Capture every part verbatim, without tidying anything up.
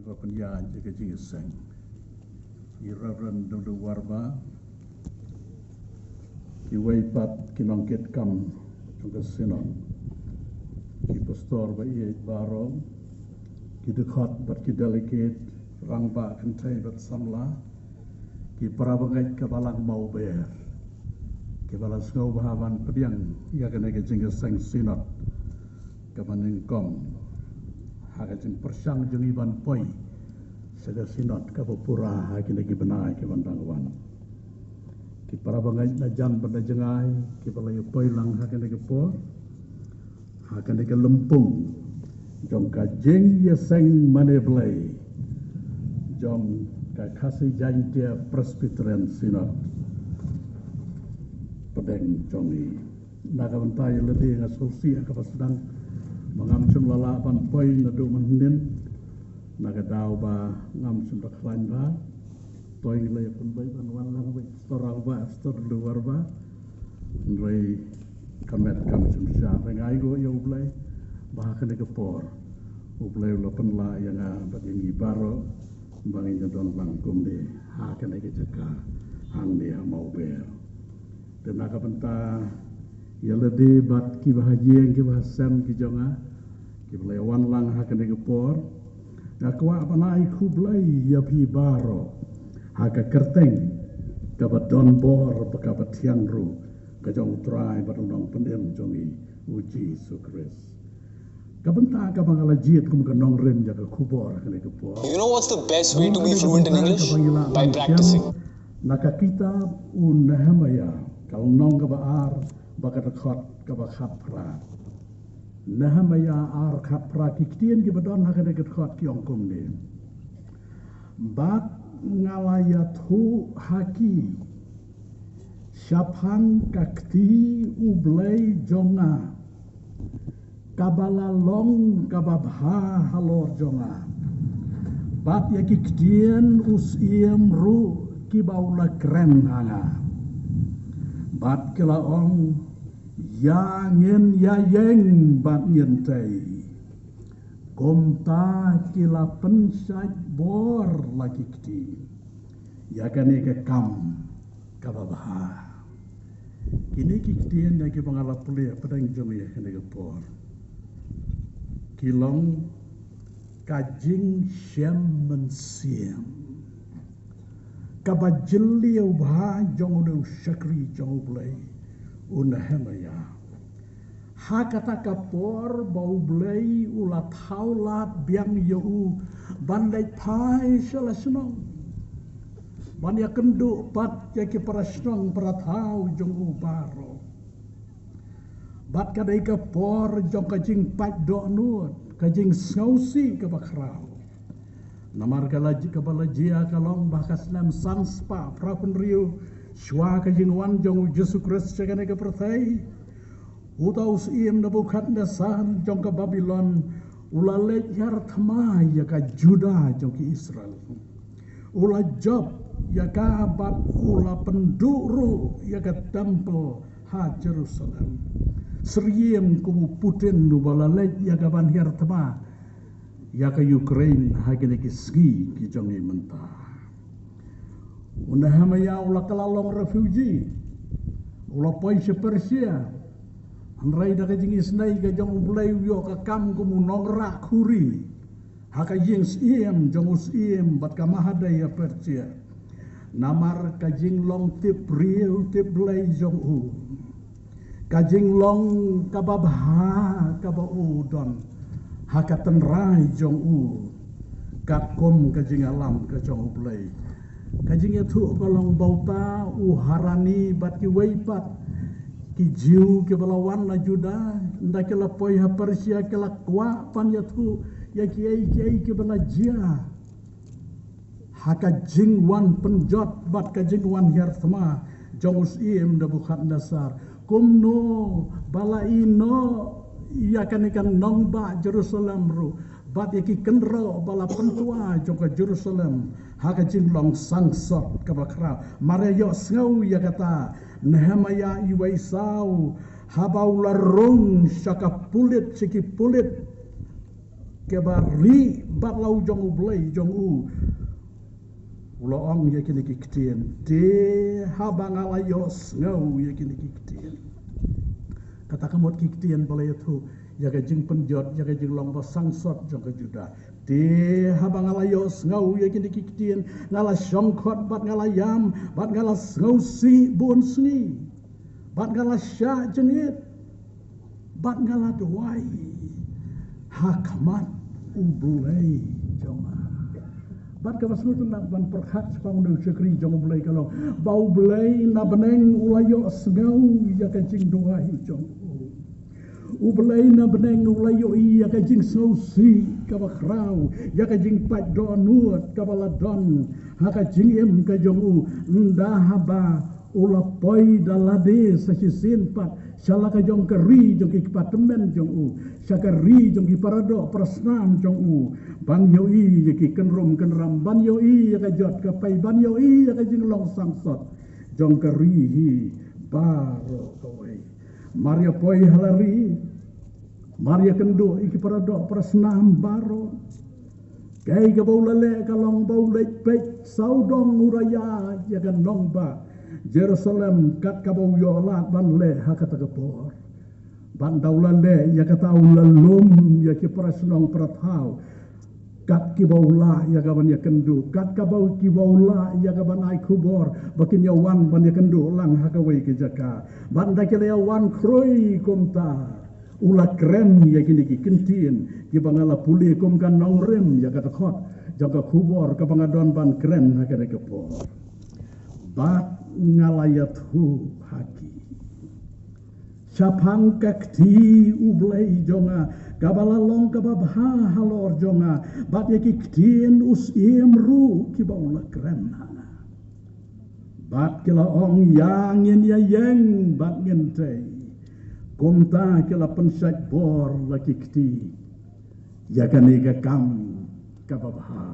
Ba pynïaid ïa ka jingïaseng. I Reverend W. Warba, kiwei pat ki nongkitkam jong ka Synod, ki pastor ba ïeit baroh, ki dkhot bad ki delegate, rangbah kynthei bad samla, ki para bangeit ka Balang Mawber, kiba la sngewbha ban pdiang ïa kane ka jingïaseng Synod kaba nyngkong ha ka jingpyrshang jong ngi ban poi sha ka Synod kaba pura ha kine ki bnai kiban dang wan. Ki para bangeit na jan bad na jngai kiba la ïa poi lang ha kane ka por, ha kane ka lympung jong ka jingïaseng mane Blei jong ka Khasi Jaintia Presbyterian Synod pdeng jong ngi. Na ka bynta ïa lade nga sngewsih ha kaba sdang ba ngam shym la lah ban poi naduh mynhynnin, na ka daw ba ngam shym da khlaiñ bha. To ngi la ïa pynbeit ban wan lang bad Pastor Rangbah, Pastor W. Warba. Hynrei ka met kam shym shah, hynrei nga ai nguh ïa U Blei ba ha kane ka por U Blei u la pynlah ïa nga bad ïa ngi baroh ba ngin ïa don lang kumne ha kane ka jaka hangne ha Mawber. Te na ka bynta ïa lade bad kiba ha ïing kiba ha sem ki jong nga kiba la ïa wan lang ha kane ka por, nga kwah ban ai khublei ïa phi baroh ha ka kyrteng kaba don bor bad kaba thiang ruh ka jong U Trai bad U Nongpynim jong ngi U Jisu Khrist. Ka bynta kaba nga la jied kum ka nongrim ïa ka khubor ha kane ka por. You know what's the best way to be fluent in English? By practicing. Na ka kitab u Nehemiah, ka lynnong kaba ar bad ka dkhot kaba khatphra. Nehemiah ar khatphra, ki ktien kiba don ha kane ka dkhot ki ong kumne. Bad nga la ïathuh ha ki shaphang ka kti U Blei jong nga, kaba la long kaba bha halor jong nga, bad ïa ki ktien u Syiem ruh kiba u la kren ha nga. Bad ki la ong, ïa ngin ïa ïeng bad ngin tei. Kumta ki la pynshait bor la ki kti ïa kane ka kam kaba bha. Kine ki ktien ïa kiba nga la pule pdeng jong ngi ha kane ka por ki long ka jingshem mynsiem kaba jylliew bha jong une u shakri jong U Blei u Nehemiah. Ha kata ka por ba U Blei u la thaw lad biang ïa u ban leit phai sha la shnong ban ïakynduh pat ïa ki para shnong para thaw jong u baroh. Bad ka dei ka por jong ka jingpait dohnud, ka jingsngewsih kaba khraw. Namar ka la ji-, kaba la jia ka long ba ka snem san spah phra phew hynriew shuwa ka jingwan jong U Jisu Khrist sha kane ka pyrthei, uta u Syiem Nebukhadnessar jong ka Babilon u la leit hiar thma ïa ka Juda jong ki Israel. U la jop ïa ka bad u la pynduh ruh ïa ka templ ha Jerusalem. Syriem kum u Putin uba la leit ïa ka ban hiar thma ïa ka Ukraine ha kine ki sngi ki jong ngi mynta. U Nehemiah u la kylla long refugee, u la poi sha Persia. Hynrei da ka jingisynei ka jong U Blei u ïoh ka kam kum u nongrah khuri ha ka ïing syiem jong u syiem bad ka mahadei ha Persia. Namar ka jinglong tip briew tip Blei jong u, ka jinglong kaba bha kaba u don ha ka tynrai jong u, katkum ka jingïalam ka jong U Blei. Ka jingïathuh ka long ba uta u Harani bad kiwei pat ki Jiw kiba la wan na Juda, ynda ki la poi ha Persia ki la kwah ban ïathuh ïa kiei kiei kiba la jia ha ka jingwan pynjot bad ka jingwan hiar thma jong u Syiem Nebukhadnessar. Kumno ba la ïehnoh ïa kane ka nongbah Jerusalem ruh bad ïa ki kynroh ba la pyntwa jong ka Jerusalem ha ka jinglong sangsot kaba khraw. Mar ïa ïohsngew ïa kata, Nehemiah iwei saw, haba u la rung sha ka pulit, sha ki pulit Ïa ba rieh bad la u jong U Blei jong u. U la ong ïa kine ki ktien. Te haba nga la ïohsngew ïa kine ki ktien. Kata ka mut ki ktien ba la ïathuh ïa ka jingpynjot, ïa ka jinglong ba sangsot jong ka Judah. Te haba nga la ïohsngew ïa kine ki ktien, nga la shongkhot bad nga la ïam, bad nga la sngewsih bun sngi. Bad nga la shah jingit. Bad nga la duwai ha khmat U Blei jong nga. Bad kaba sngewtynnat ban pyrkhat shaphang une u shakri jong U Blei ka long ba U Blei na bneng u la ïohsngew ïa ka jingduwai jong u. U Blei na bneng u la ïohi ïa ka jingsngewsih kaba khraw, ïa ka jingpait dohnud kaba la don ha ka jingim ka jong u. Ynda haba u la poi da lade sa shisien pat sha la ka jong ka ri jong ki kpa tymmen jong u, sha ka ri jong ki paradoh parasnam jong u, ban ïohi ïa ki kynrum kynram, ban ïohi ïa ka jot ka pei, ban ïohi ïa ka jinglong sangsot jong ka ri hi baroh kawei. Mar ïa poi ha la ri, mar ïa kynduh ïa ki paradoh parasnam baroh. Kaei kaba u la leh ka long ba u leit peit sawdong u raya ïa ka nongbah Jerusalem kat kaba u ïoh lad ban leh ha kata ka por. Bad ynda u la leh ïa kata u la lum ïa ki parashnong parathaw. Kat kiba u lah ïa ka ban ïakynduh, kat kaba kiba u lah ïa ka ban ai khubor ba kin ïa wan ban ïakynduh lang ha kawei ka jaka. Bad ynda ki la ïa wan khrui kumta, u la kren ïa kine ki kyntien kiba nga la pule kum ka nongrim ïa ka dkhot jong ka khubor kaba nga don ban kren ha kane ka por. Bad nga la ïathuh ha ki shaphang ka kti U Blei jong nga, kaba la long kaba bha halor jong nga, bad ïa ki ktien u syiem ruh kiba u la kren ha nga. Bad ki la ong, ïa ngin ïa ïeng bad ngin tei. Kumta ki la pynshait bor la ki kti ïa kane ka kam kaba bha.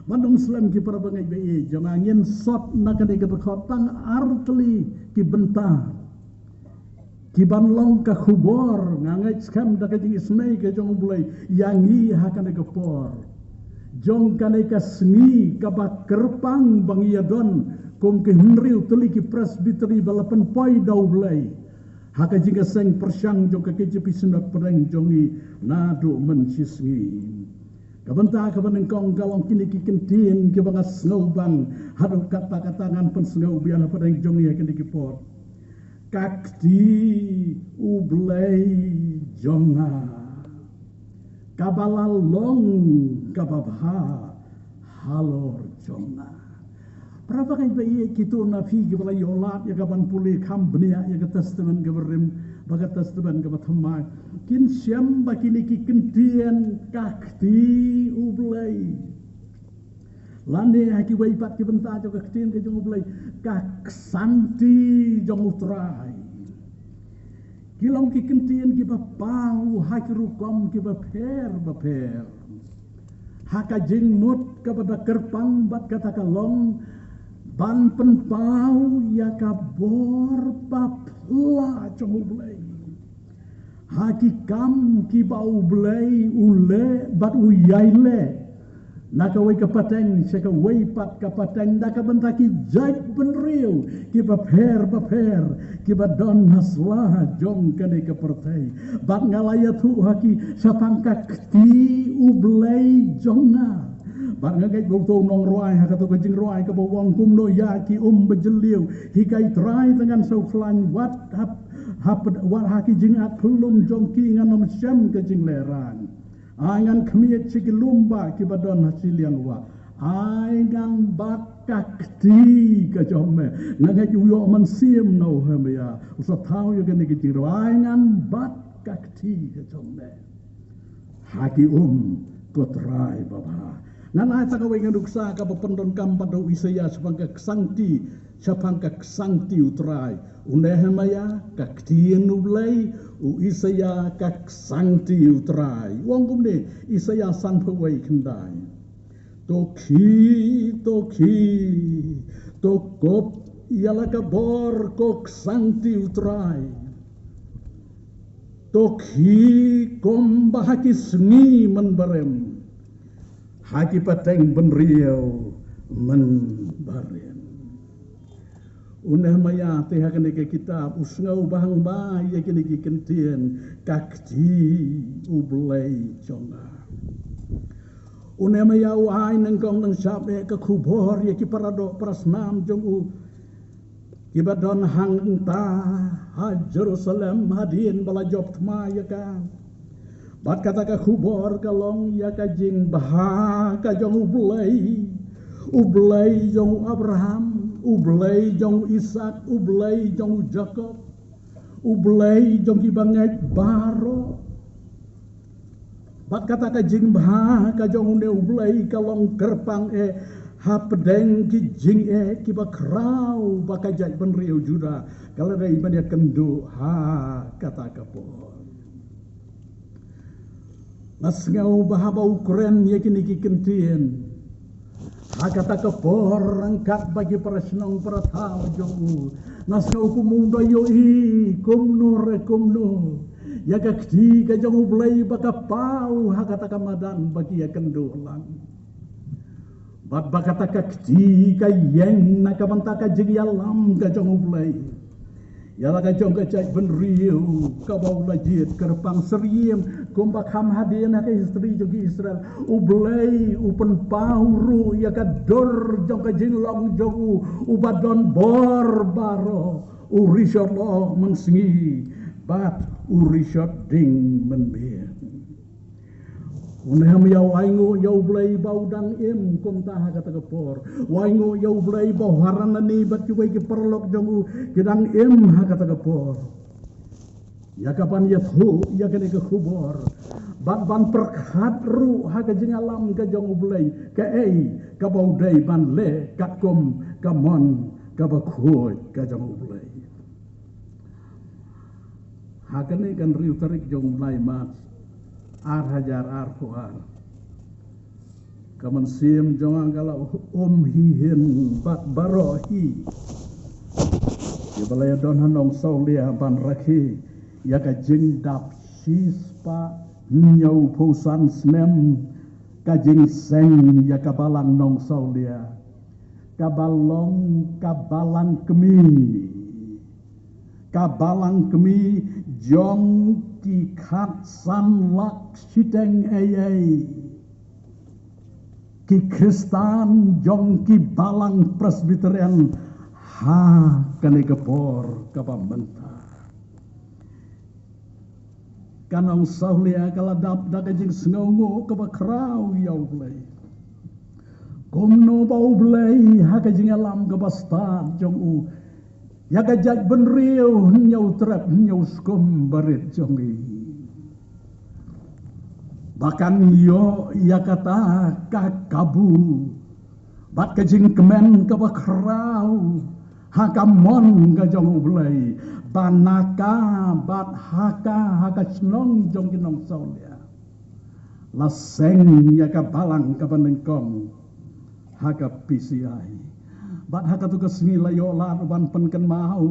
Bad ym slem ki para bangeit ba ïeit jong nga, ngin sot na kane ka dkhot tang ar tylli ki bynta ki ban long ka khubor, nga ngeit skhem da ka jingisynei ka jong U Blei ïa ngi ha kane ka por jong kane ka sngi kaba kyrpang ba ngi ïa don kum ki hynriew tylli ki presbytery ba la pynpoi da U Blei ha ka jingïaseng pyrshang jong ka K J P Synod pdeng jong ngi naduh mynshisngi. Ka bynta kaba nyngkong ka long kine ki kyntien kiba nga sngewbang haduh katta katta ngan pynsngew biang hapdeng jong ngi ha kine ki por. Ka kti U Blei jong nga, kaba la long kaba bha halor jong nga. Para bangeit ba ïeit, kito na phi kiba la ïoh lad ïa ka ban pule kham bniah ïa ka Testament kaba rim bad ka Testament kaba thymmai kin shem ba kine ki kyntien ka kti U Blei lane ha kiwei pat ki bynta jong ka ktien ka jong U Blei, ka ksangti jong U Trai, ki long ki kyntien kiba paw ha ki rukom kiba pher ba pher. Ha ka jingmut kaba da kyrpang bad kata ka long ban pynpaw ïa ka bor ba phylla jong U Blei ha ki kam kiba U Blei u leh bad u ïai leh na kawei ka pateng sha kawei pat ka pateng, da ka bynta ki jait bynriew kiba pher ba pher kiba don ha sla jong kane ka pyrthei. Bad nga la ïathuh ha ki shaphang ka kti U Blei jong nga. Bad nga ngeit ba uto u nongrwai ha kato ka jingrwai kaba u ong kumno, ïa ki um ba jylliew, hikai Trai, tang ngan shu khlaiñ wat hap hap wat ha ki jingat phyllung jong ki, ngan ym shem ka jinglehrain. Ai ngan khmied sha ki lum ba kiba don ha shiliang wah. Ai ngan bat ka kti ka jong me. Nga ngeit u ïoh mynsiem na u Nehemia u sa thaw ïa kane ka jingrwai. Ai ngan bat ka kti ka jong me ha ki um, ko Trai babha. Ngan ai sa kawei ka nuksa kaba pyndonkam bad u Isaïah shaphang ka ksangti, shaphang ka ksangti U Trai. U Nehemia ka ktien U Blei, u Isaïah ka ksangti U Trai. U ong kumne, Isaïah sanphew wei khyndai. To khie, to khie, to kup ïa la ka bor ko ksangti U Trai. To khie kumba ha ki sngi mynbarim, ha ki pateng bynriew mynbarim. U Nehemiah te ha kane ka kitab u sngew ba hangba ïa kine ki kyntien, ka kti U Blei jong nga. U Nehemiah u ai nyngkong nyngshap eh ka khubor ïa ki paradoh parasnam jong u kiba don hangta ha Jerusalem hadien ba la jop thma ïa ka. Bad kata ka khubor ka long ïa ka jingbha ka jong U Blei, U Blei jong u Abraham, U Blei jong u Isak, U Blei jong u Jakob, U Blei jong kiba ngeit baroh. Bad kata ka jingbha ka jong une U Blei ka long kyrpang eh hapdeng ki jingeh kiba khraw ba ka jaitbynriew Judah ka la dei ban ïakynduh ha kata ka por. Nga sngew ba haba u kren ïa kine ki kyntien ha kata ka por ryngkat bad ki parashnong parathaw jong u, nga sngew kumno da ïohi kumno re kumno ïa ka kti ka jong U Blei ba ka paw ha kata ka madan ba ki ïakynduh lang. Bad ba kata ka kti ka ïeng na ka bynta ka jingïalam ka jong U Blei ïa la ka jong ka jaitbynriew kaba u la jied kyrpang syriem. Kumba kham hadien ha ka history jong ki Israel, U Blei u pynpaw ruh ïa ka dur jong ka jinglong jong u, uba don bor baroh, u rishot lyoh mynsngi bad u rishot ding mynmiet. U Nehemiah u ainguh ïa U Blei ba u dang im kumta ha kata ka por. U ainguh ïa U Blei ba u Hanani bad kiwei ki paralok jong u ki dang im ha kata ka por. Ïa ka ban ïathuh ïa kane ka khubor bad ban pyrkhat ruh ha ka jingïalam ka jong U Blei, kaei kaba u dei ban leh katkum ka mon kaba khuid ka jong U Blei. Ha kane ka hynriew tarik jong u bnai March ar hajar arphew ar, ka mynsiem jong nga ka la um hi hin bad baroh hi kiba la ïadon ha Nongsawlia ban rakhe ïa ka jingdap shispah hynñiewphew san snem ka jingseng ïa ka balang Nongsawlia, kaba long ka balang kmie, ka balang kmie jong ki khatsan lak shiteng eiei ki Khristan jong ki balang Presbyterian ha kane ka por kaba mynta. Ka Nongsawlia ka la dap da ka jingsngewnguh kaba khraw ïa U Blei. Kumno ba U Blei ha ka jingïalam kaba stad jong u ïa ka jaitbynriew hynñiew trep hynñiew skum barit jong i, ba kan ïoh ïa kata ka kabu bad ka jingkmen kaba khraw ha ka mon ka jong U Blei ba na ka bad ha ka, ha ka shnong jong ki Nongsawlia la seng ïa ka balang kaba nyngkong ha ka P C I. Bad ha katu ka sngi la ïoh lad ban pynkynmaw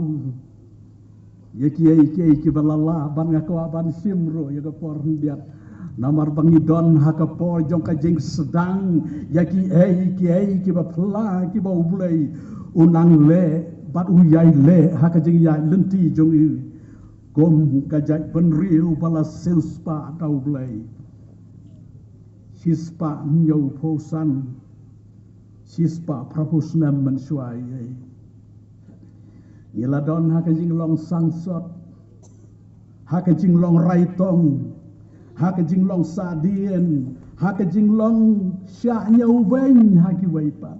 ïa kiei kiei kiba la lah bad nga kwah ban shim ruh ïa ka por hynbiat. Namar ba ngi don ha ka por jong ka jingsdang ïa kiei kiei kiba phylla kiba U Blei u nang leh bad u ïai leh ha ka jingïaid lynti jong i kum ka jaitbynriew ba la siewspah da U Blei. Shispah hynñiewphew san, shispah phraphew snem mynshuwa ei. Ngi la don ha ka jinglong sangsot, ha ka jinglong raitong, ha ka jinglong sahdien, ha ka jinglong shah ñiewbeiñ ha kiwei pat.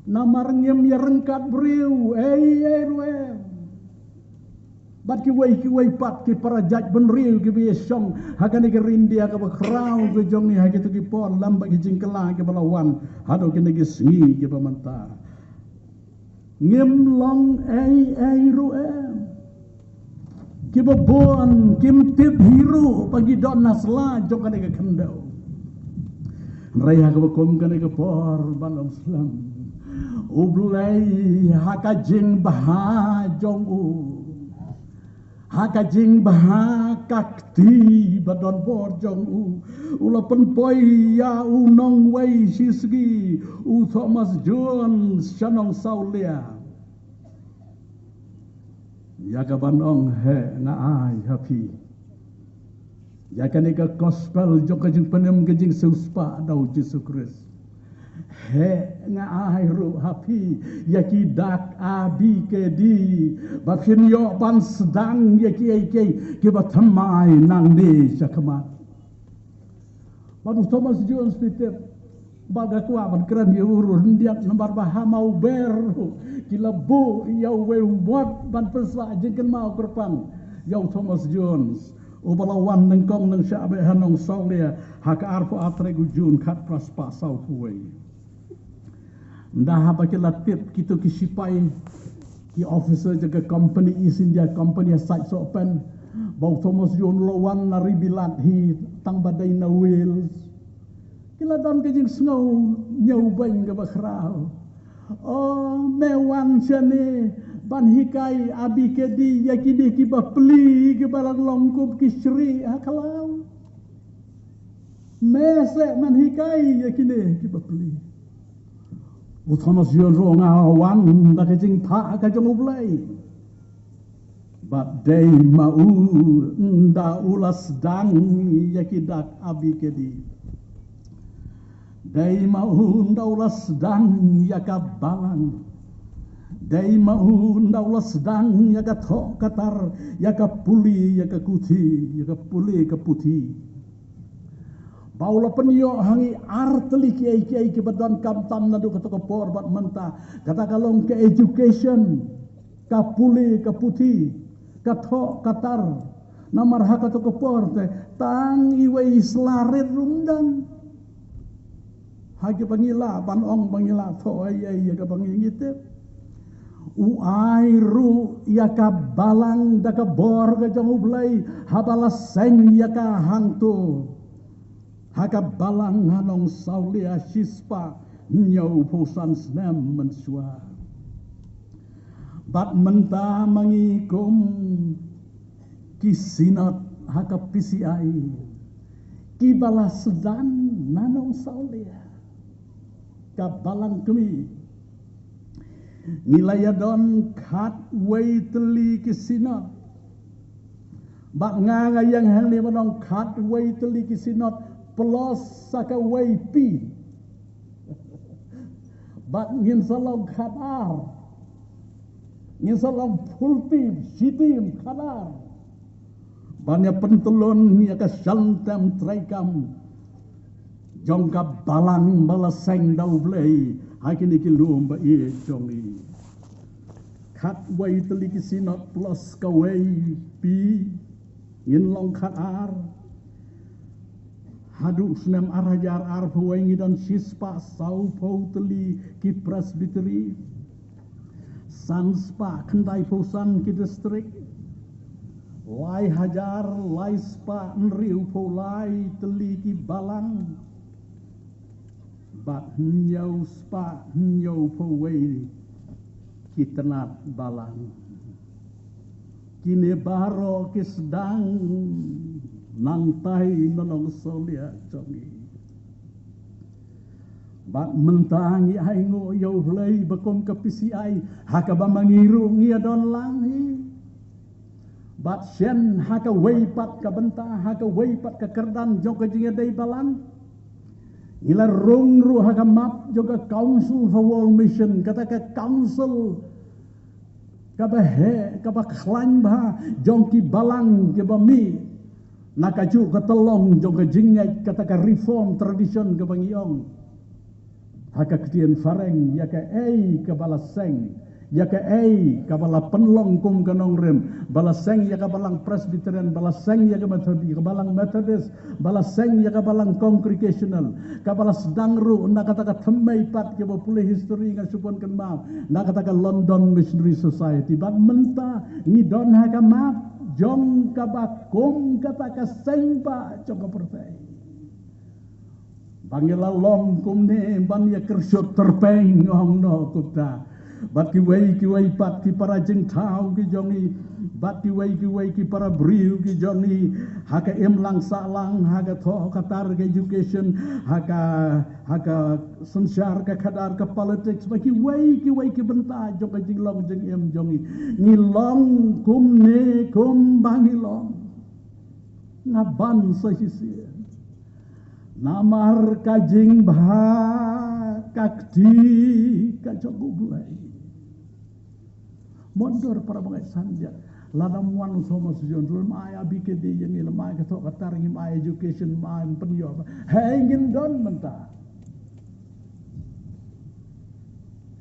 Namar ngim ïa ryngkat briew ei ei ruh em. Bad kiwei kiwei pat ki para jaitbynriew kiba ïa shong ha kane ka ri India kaba khraw ka jong ngi ha kito ki por lem bad ki jingkylla kiba la wan haduh kine ki sngi kiba mynta. Ngim long ei ei ruh em. Kiba bun kim tip hi ruh ba ngi don na sla jong kane ka khyndew. Hynrei ha kaba kum kane ka por ban ym slem, U Blei ha ka jingbha jong u, Ha ka jingbha ka kti ba don bor jong u, u la pynpoi ïa u nongwei shisngi, u Thomas Jones, sha Nongsawlia. Ïa ka ban ong, heh, nga ai ha phi ïa kane ka gospel jong ka jingpynim ka jingsiewspah da u Jisu Khrist. Heh, nga ai ruh ha phi ïa ki dak A B K D ba phin ïoh ban sdang ïa kiei kiei kiba thymmai nangne sha khmat. Bad u Thomas Jones, phi tip, ba ka kwah ban kren ïa u ruh hyndiat, namar ba ha Mawber ruh ki la buh ïa uwei u wot ban pynsah jingkynmaw kyrpang ïa u Thomas Jones, uba la wan nyngkong nyngshah beit ha Nongsawlia ha ka arphew ar tarik u Jun khatphra spah sawphew wei. Ynda haba ki la tip kito ki sipai, ki officer jong ka company East India Company ha Saitsohpen ba u Thomas Jones u la wan na ri Bilat hi tang ba dei na Wales, ki la don ka jingsngew ñiewbeiñ kaba khraw. O, me wan shane ban hikai A B K D ïa kine kiba pli kiba la long kum ki shrieh ha khlaw. Me seh ban hikai ïa kine kiba pli. U Thomas Jones ruh u ong, nga wan da ka jingthah ka jong U Blei. Bad dei ma u ynda u la sdang ïa ki dak A B K D. Dei ma u ynda u la sdang ïa ka balang. Dei ma u ynda u la sdang ïa ka thoh ka tar, ïa ka pule, ïa ka puthi, ïa ka pule ka puthi. Ba u la pynïoh ha ngi ar tylli kiei kiei kiba donkam tam naduh kato ka por bad mynta. Kata ka long ka education, ka pule ka puthi, ka thoh ka tar. Namar ha kato ka por te tang iwei i sla rit ruh ym don ha kiba ngi lah ban ong ba ngi lah thoh ei ei ïa kaba ngi, ngi tip. U ai ruh ïa ka balang da ka bor ka jong U Blei haba la seng ïa ka hangto ha ka balang ha Nongsawlia shispah hynñiewphew san snem mynshuwa. Bad mynta ma ngi kum ki synod ha ka P C I kiba la sdang na Nongsawlia, ka balang kmie, ngi la ïa don khatwei tylli ki synod. Bad nga nga ïeng hangne ban ong khatwei tylli ki synod plus sa kawei P. Bad ngin sa long khatar. Ngin sa long full team, shi team, khatar. Ban ïa pyntlun ïa ka shaltem treikam jong ka balang ba la seng da U Blei ha kine ki lum ba ïeit jong ngi. Khatwei tylli ki synod plus kawei P, ngin long khatar. Haduh snem ar hajar arphew wei ngi don shispah sawphew tylli ki presbytery, san spah khyndaiphew san ki district, lai hajar lai spah hynriewphew lai tylli ki balang, bad hynñiew spah hynñiewphew wei ki tnat balang. Kine baroh ki sdang nangtai na Nongsawlia jong ngi. Bad mynta ngi ainguh ïa U Blei ba kum ka P C I ha kaba ma ngi ruh ngi ïa don lang hi. Bad shen ha kawei pat ka bynta, ha kawei pat ka kyrdan jong ka jingïadei balang, ngi la rung ruh ha ka map jong ka Council for World Mission, kata ka council kaba heh, kaba khlaiñ bha jong ki balang kiba mih na kajuh ka tyllong jong ka jingngeit kata ka Reformed tradition kaba ngi ong ha ka ktien phareng, ïa kaei kaba la seng, ïa kaei kaba la pynlong kum ka nongrim, ba la seng ïa ka balang Presbyterian, ba la seng ïa ka Methodist, ïa ka balang Methodist, ba la seng ïa ka balang Congregational, kaba la sdang ruh na kata ka thymmei pat, kiba pule history nga shu pynkynmaw, na kata ka London Missionary Society. Bad mynta ngi don ha ka map jong kaba kum kata ka seng ba jong ka pyrthei. Ba ngi la long kumne ban ïa kyrshut tyrpeng, ong noh kumta. Bad kiwei kiwei pat ki para jingthaw ki jong ngi, bad kiwei kiwei ki para briew ki jong ngi, ha ka imlang sahlang, ha ka thoh ka tar ka education, ha ka, ha ka synshar ka khadar ka politics, bad kiwei kiwei ki bynta jong ka jinglong jingim jong ngi. Ngi long kumne kumba ngi long. Nga ban sa shisien. Namar ka jingbha ka kti ka jong U Blei. Mondor para bangeit, san ïa lada mon Thomas Jones, lem ai a B K D ïa ngi, lem ai ka thoh ka tar, ngim ai education, ma ngin pynïoh. Hei, ngin don mynta.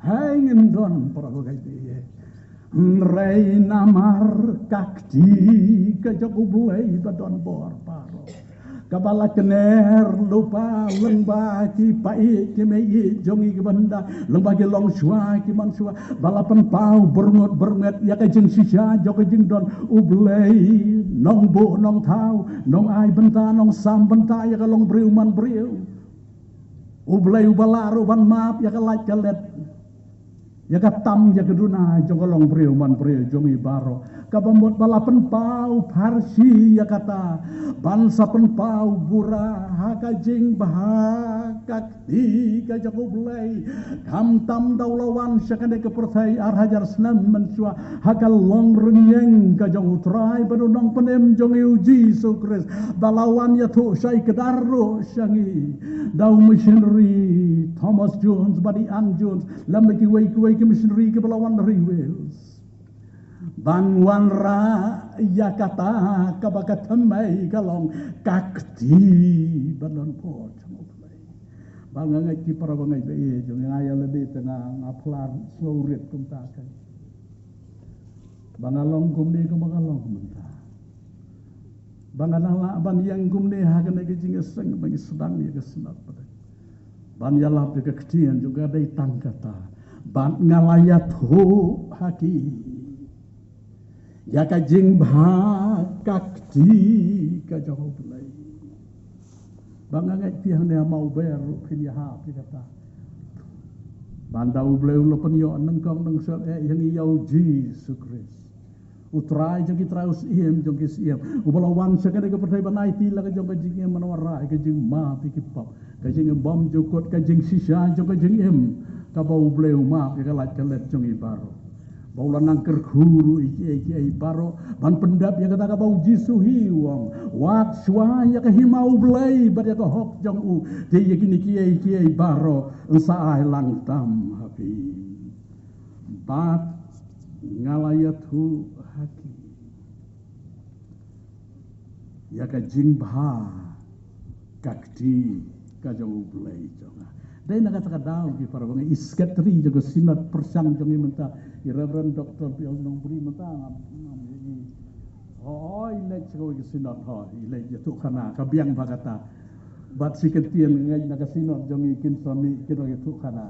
Hei, ngin don para bangeit. Hynrei namar ka kti ka jong U Blei ba don bor baroh, kaba la kner lypa lyngba ki paid ki mei jong ngi kiba ynda, lyngba ki longshuwa ki manshuwa, ba la pynpaw byrngot byrmet ïa ka jingshisha jong ka jingdon U Blei nongbuh nongthaw, nongai bynta, nongsam bynta ïa ka longbriew manbriew. U Blei uba lah ruh ban map ïa ka lait ka let, ïa ka tam ïa ka duna jong ka longbriew manbriew jong ngi baroh. Kaba mut ba la pynpaw pharshi ïa kata, ban sa pynpaw bura ha ka jingbha ka kti ka jong U Blei. Khamtam da u la wan sha kane ka pyrthei ar hajar snem mynshuwa, ha ka longrynïeng ka jong U Trai bad U Nongpynim jong ngi U Jisu Khrist, ba la wan ïathuh shai kdar ruh sha ngi da u missionary Thomas Jones bad i Ann Jones, lem bad kiwei kiwei ki missionary kiba la wan na ri Wales, ban wanrah ïa kata kaba ka thymmei ka long ka kti ba don bor jong U Blei. Ba nga ngeit ki para bangeit ba ïeit jong nga, ïa lade te nga, nga phla slow read kumta kan. Ba nga long kumne kumba nga long mynta. Ba nga nang lah ban ïeng kumne ha kane ka jingïaseng ba ngi sdang ïa ka Synod Pdeng, ban ïalap ïa ka ktien jong ka, dei tang kata. Bad nga la ïathuh ha ki ïa ka jingbha ka kti ka jong U Blei. Ba nga ngeit phi hangne ha Mawber ruh phin ïahap ïa kata. Ban da U Blei u la pynïoh nyngkong nyngkong eh ïa ngi ïa U Jisu Khrist, U Trai jong ki trai, U Syiem jong ki syiem, uba la wan sha kane ka pyrthei ban aiti la ka jong ka jingim, ban wanrah ïa ka jingmap ïa ki pop, ka jingim bymjukut, ka jingshisha jong ka jingim, kaba U Blei u map ïa ka lait ka let jong ngi baroh. Ba u la nang kyrkhu ruh ïa kiei kiei baroh ban pyndep ïa kata kaba U Jisu hi u ong, wat shuwa ïa ka hima U Blei bad ïa ka hok jong u, te ïa kine kiei kiei baroh yn sa ai lang tam ha phi. Bad nga la ïathuh ha ki ïa ka jingbha ka kti ka jong U Blei jong nga. Dei na kata ka daw ki para bangeit, i sekretari jong ka Synod pyrshang jong ngi mynta, i Reverend Doctor Bill Nongbri mynta ngam, ngam, i, hooid, i leit sha kawei ka Synod, hooid, i leit ïathuh khana, ka biang bha kata. Bad shi kyntien nga ngeit na ka Synod jong ngi kin sa mih ki nongïathuh khana.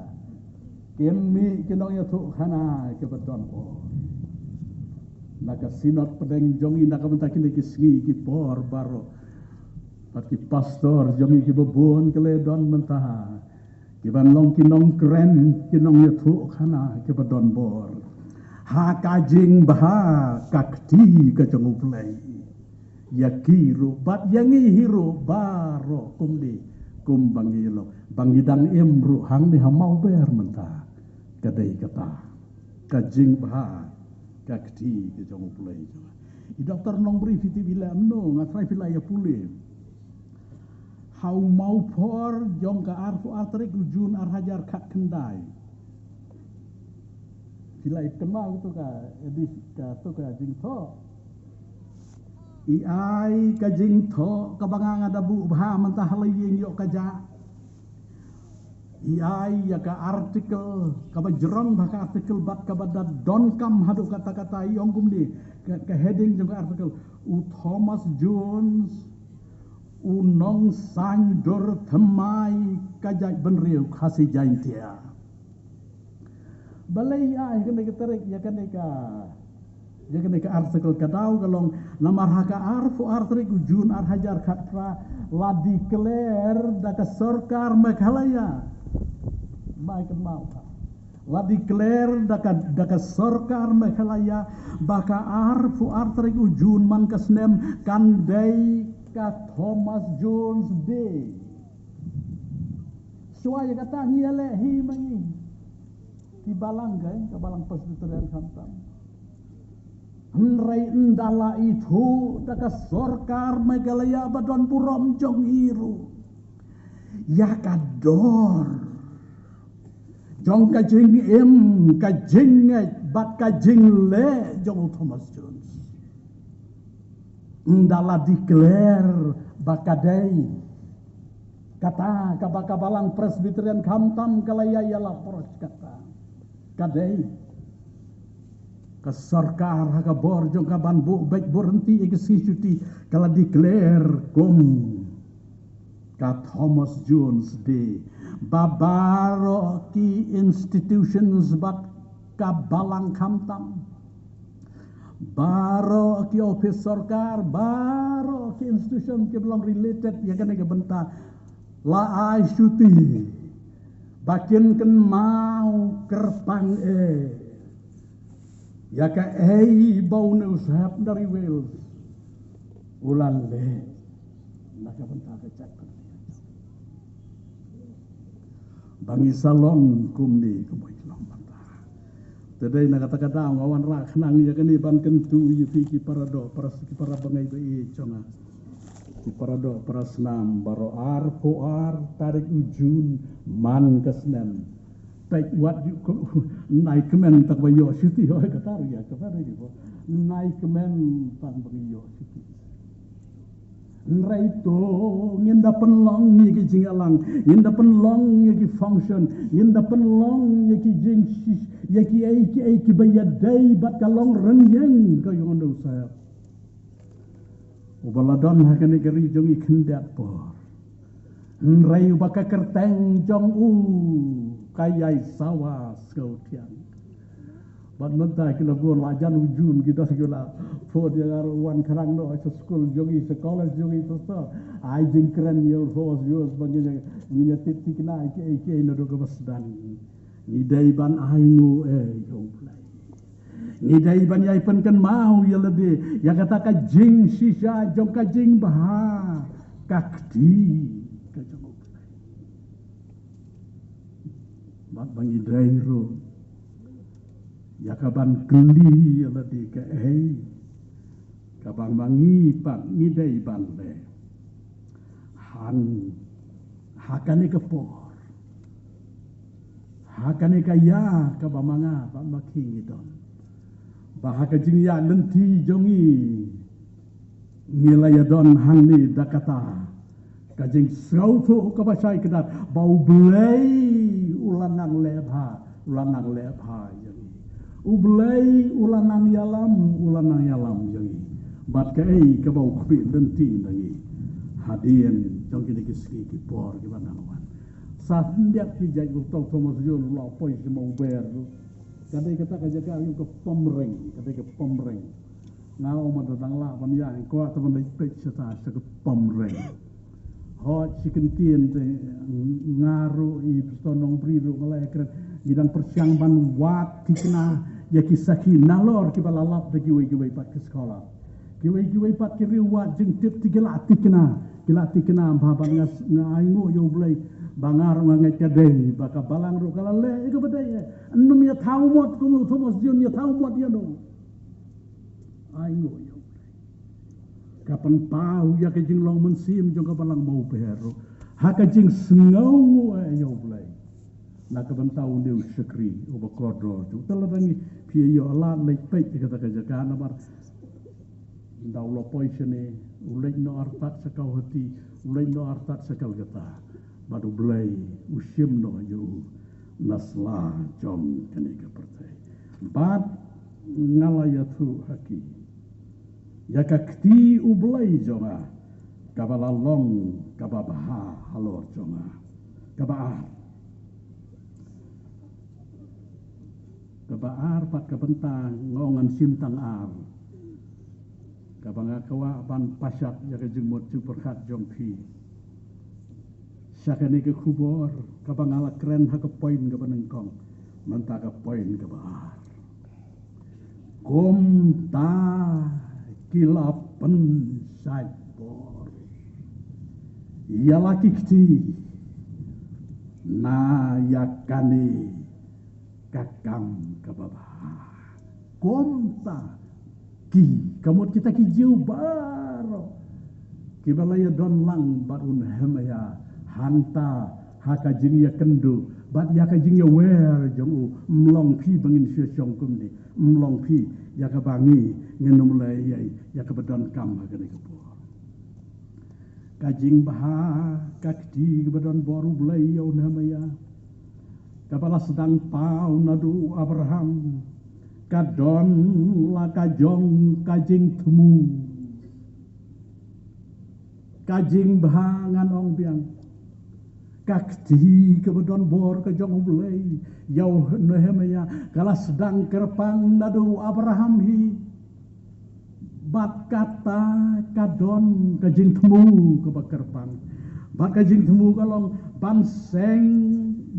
Kin mih ki nongïathuh khana kiba don bor. Na ka Synod Pdeng jong ngi na ka bynta kine ki sngi ki por baroh, bad ki pastor jong ngi kiba bun ki la don mynta, ki ban long ki nongkren, ki nongïathuh khana kiba don bor ha ka jingbha ka kti ka jong U Blei. Ïa ki ruh bad ïa ngi hi ruh baroh kumne kumba ngi long, ba ngi dang im ruh hangne ha Mawber mynta, ka dei kata ka jingbha ka kti ka jong U Blei jong nga. I Doctor Nongbri, phi tip i leh kumno? Nga trai phi la ïa pule. Ha u Mawphor jong ka arphew ar tarik u Jun ar hajar khatkhyndai, phi la ïa kynmaw kato ka edit, kato ka jingthoh? I ai ka jingthoh kaba nga, nga da buh bha mynta ha la ïing ïoh ka jah. I ai ïa ka article kaba jrong bha ka article bad kaba da donkam haduh katta katta. I ong kumne, ka, ka heading jong ka article: U Thomas Jones u nongsaiñdur thymmai ka jaitbynriew Khasi Jaintia. Balei i ai ïa kane ka tarik, ïa kane ka, ïa kane ka article? Ka daw ka long namar ha ka arphew ar tarik u Jun ar hajar khatphra la declare da ka sorkar Meghalaya, mai kynmaw ka, La declare da ka, da ka sorkar Meghalaya ba ka arphew ar tarik u Jun man ka snem kan dei ka Thomas Jones Day. Shuwa ïa kata ngi ïaleh hi ma ngi ki balang, ka, ka balang Presbyterian khamtam. Hynrei ynda la ithuh da ka sorkar Meghalaya ba don burom jong i ruh ïa ka dor jong ka jingim, ka jingngeit bad ka jingleh jong u Thomas Jones. Ynda la declare ba ka dei kata kaba ka balang Presbyterian khamtam ka la ïa ïalap, kata ka dei ka sorkar ha ka bor jong ka ban buh beit buh rynti ïa ki sngi shuti, ka la declare kum ka Thomas Jones Day. Ba baroh ki institutions bad ka balang khamtam, baroh ki ophis sorkar, baroh ki institution kiba long related ïa kane ka bynta la ai shuti ba kin kynmaw kyrpang eh ïa kaei ba une u Sahep Mary Wales u la leh na ka bynta ka jaitbynriew. Ba ngi sa long kumne kumba i long mynta. Te dei na kata ka daw nga wanrah khnang ïa kane ban kyntu ïa phi ki para doh, para, ki para bangeit ba ïeit jong nga, ki para doh para snam baroh. Arphew ar tarik u Jun man ka snem. Peit wat ïa u, nai kmen tang ba ïoh shuti, hooid, kata ruh ïa kmen ruh ïa, nai kmen tang ba ïoh shuti. Hynrei to ngin da pynlong ïa ki jingïalang, ngin da pynlong ïa ki function, ngin da pynlong ïa ki jing, ïa kiei kiei kiba ïadei bad ka long rynïeng ka jong une u Sahep uba la don ha kane ka ri jong ngi khyndiat por. Hynrei uba ka kyrteng jong u ka ïai sawa sngewthiang. Bad mynta ki la bun, la jan u Jun ki don ki la phone ïa nga ruh, wan khnang noh sha skul jong ngi, sha college jong ngi, pastor. Ai jingkren ïa u Thomas Jones ba ngin ïa, ngin ïa tip thikna ïa kiei kiei naduh kaba sdang. Ngi dei ban ainguh eh ïa U Blei. Ngi dei ban ïai pynkynmaw ïa lade ïa kata ka jingshisha jong ka jingbha ka kti ka jong U Blei. Bad ba ngi dei ruh ïa ka ban kylli ïa lade kaei kaba ma ngi pat ngi dei ban leh. Han ha kane ka por, ha kane ka ïa kaba ma nga bad ma phi ngi don, ba ha ka jingïaid lynti jong ngi ngi la ïa don hangne da kata ka jingsngewthuh kaba shai kdar ba U Blei u la nang leh bha, u la nang leh bha ïa ngi. U Blei u la nang ïalam, u la nang ïalam ïa ngi. Bad kaei kaba u khmih lynti na ngi hadien jong kine ki sngi ki por kiba nang wan. Sa khyndiat ki jait u Thomas Jones u la poi sha Mawber. Ka dei kata ka jaka ka Pamreng, ka dei ka Pamreng. Nga ong ma da dang lah ban ïaid, nga kwah te ban leit peit shata sha ka Pamreng. Hooid, shi kyntien te nga ruh, i Pastor Nongbri ruh nga la ïakren, ngi dang pyrshang ban wad thikna ïa ki sakhi nalor kiba la lap da kiwei kiwei pat ki scholar. Kiwei kiwei pat ki riew wad jingtip te ki la thikna, ki la thikna bha. Bad nga, nga ainguh ïa U Blei ba nga ruh nga ngeit ka dei ba ka balang ruh ka la leh ïa kaba dei. Ym ïa thaw mot kum u Thomas Jones ïa thaw mot ïa no. Ainguh ïa U Blei. Ka pynpaw ïa ka jinglong mynsiem jong ka balang Mawber ruh ha ka jingsngewnguh ïa U Blei na ka bynta une u shakri uba kordor. Te lada ngi, phi ïoh lad leit peit ïa kata ka jaka, namar ynda u la poi shane, u leit noh artat sha Kawhati, u leit noh artat sha Kolkata. Bad U Blei u shim noh ïa u na sla jong kane ka pyrthei. Bad nga la ïathuh ha ki ïa ka kti U Blei jong nga kaba la long kaba bha halor jong nga. Kaba ar, kaba ar pat ka bynta nga ong ngan shim tang ar. Kaba nga kwah ban pashat ïa ka jingmut jingpyrkhat jong phi sha kane ka khubor kaba nga la kren ha ka point kaba nyngkong. Mynta ka point kaba ar. Kumta ki la pynshait bor ïa la ki kti na ïa kane ka kam kaba bha. Kumta ki, ka mut kita ki Jiw baroh kiba la ïadon lang bad u Nehemaïah hangta ha ka jingïakynduh bad ïa ka jingïawer jong u, ym long phi ba ngin shu shong kumne, ym long phi ïa kaba ngi ngin ym leh ïa, ïa kaba donkam ha kane ka por. Ka jingbha ka kti kaba don bor U Blei ïa u Nehemaïah, kaba la sdang paw naduh u Abraham, ka don la ka jong ka jingthmu. Ka jingbha ngan ong biang, ka kti kaba don bor ka jong U Blei ïa u Nehemaïah ka la sdang kyrpang naduh u Abraham hi. Bad kata ka don ka jingthmu kaba kyrpang. Bad ka jingthmu ka long ban seng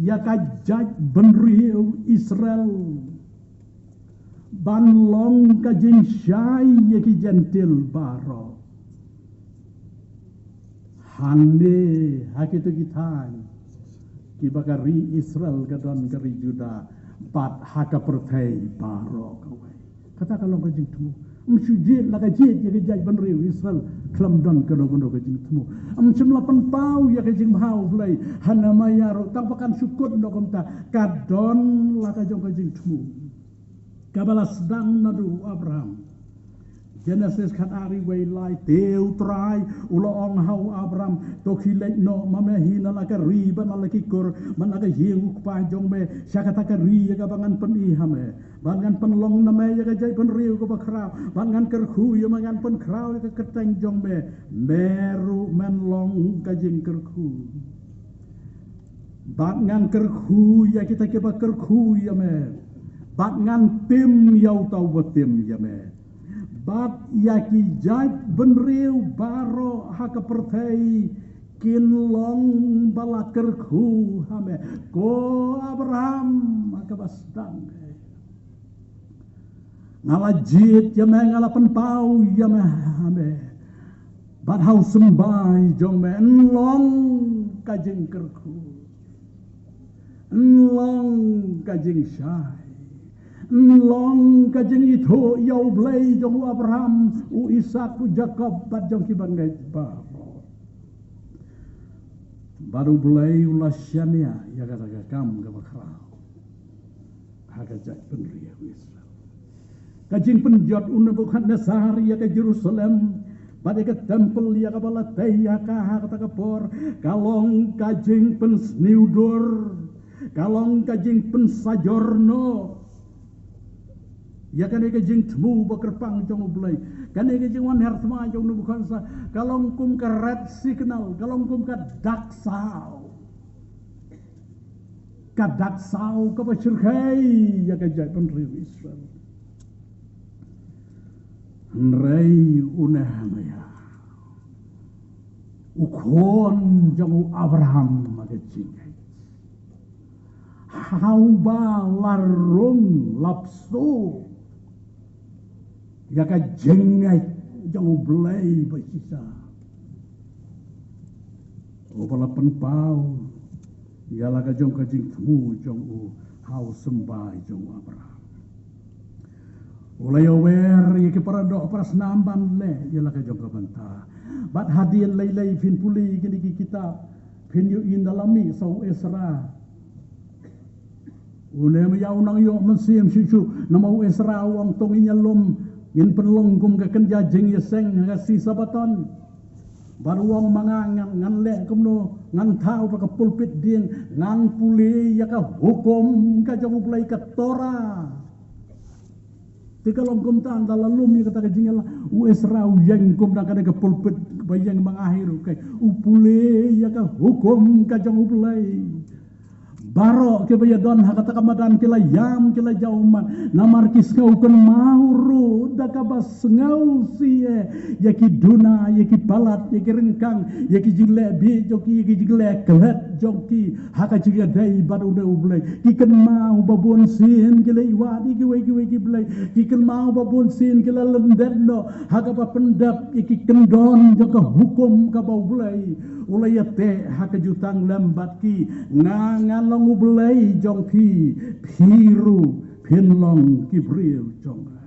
ïa ka jaitbynriew Israel ban long ka jingshai ïa ki Jentil baroh. Hangne ha kito ki thaiñ kiba ka ri Israel ka don ka ri Judah bad ha ka pyrthei baroh kawei. Kata ka long ka jingthmu. Ym shu jied la ka jied ïa ka jaitbynriew Israel khlem don kano kano ka jingthmu. Ym shym la pynpaw ïa ka jingbha U Blei ha Nehemaïah ruh tang ba kan shu kut noh kumta, ka don la ka jong ka jingthmu. Kaba la sdang naduh u Abraham. Genesis khatar, wei lai, te U Trai u la ong ha u Abraham, to khie leit noh ma me hi na la ka ri bad na la ki kur bad na ka ïing u kpa jong me sha kata ka ri ïa kaba ngan pyni ha me. Bad ngan pynlong na me ïa ka jaitbynriew kaba khraw bad ngan kyrkhu ïa me, ngan pynkhraw ïa ka kyrteng jong me. Me ruh men long ka jingkyrkhu. Bad ngan kyrkhu ïa kita kiba kyrkhu ïa me. Bad ngan tim ïa uta uba tim ïa me. Bad ïa ki jaitbynriew baroh ha ka pyrthei kin long ba la kyrkhu ha me, ko Abraham, ha kaba sdang. Nga la jied ïa me, nga la pynpaw ïa me ha me. Bad ha u symbai jong me yn long ka jingkyrkhu, yn long ka jingshai, yn long ka jingithuh ïa U Blei jong u Abraham, u Isaak, u Jakob bad jong kiba ngeit baroh. Bad U Blei u la shaniah ïa kata ka kam kaba khraw ha ka jaitbynriew Israel. Ka jingpynjot u Nebukhadnessar ïa ka Jerusalem bad ïa ka templ ïa kaba la tei ïa ka ha kata ka por ka long ka jingpynsniew dur, ka long ka jingpynsajor noh ïa kane ka jingthmu ba kyrpang jong U Blei. Kane ka jingwan her thma jong u Nebukhadnessar ka long kum ka red signal, ka long kum ka dak saw. Ka dak saw kaba shyrkhei ïa ka jaitbynriew Israel. Hynrei u Nehemaïah, u khun jong u Abraham ha ka jingngeit, ha uba la rung la pynshai ïa ka jingngeit jong U Blei ba shisha, uba la pynpaw ïa la ka jong ka jingthmu jong u ha u symbai jong u Abraham. U la ïawer ïa ki paradoh parasnam ban leh ïa la ka jong ka bynta. Bad hadien lei lei phin pule kine ki kitab, phin ïohi ynda la mih sa u Esra. U Nehemaïah u nang ïoh mynsiem shuh shuh namar u Esra u ong, to ngin ïalum, ngin pynlong kum ka kynja jingïaseng ha ka sngi Sabaton. Bad u ong ma nga, ngan, ngan leh kumno? Ngan thaw ha ka pulpit dieng, ngan pule ïa ka hukum ka jong U Blei, ka Torah. Te ka long kumta, ynda la lum ïa kata ka jingïalang, u Esra u ïeng kumta ha kane ka pulpit ba ïeng ma nga hi ruh, u pule ïa ka hukum ka jong U Blei. Baroh kiba ïadon ha kata ka madan ki la ïam, ki la jaw ummat. Namar ki sngew kynmaw ruh da kaba sngew sih, eh, ïa ki duna, ïa ki palat, ïa ki ryngkang, ïa ki jingleh bieit jong ki, ïa ki jingleh klet jong ki ha ka jingïadei bad une U Blei. Ki kynmaw ba bun sien ki la ïwad ïa kiwei kiwei ki blei. Ki kynmaw ba bun sien ki la lyndet noh ha kaba pyndep ïa ki kyndon jong ka hukum kaba U Blei u la ïateh ha ka jutang lem bad ki. Nga, nga long U Blei jong phi, phi ruh phin long ki briew jong nga.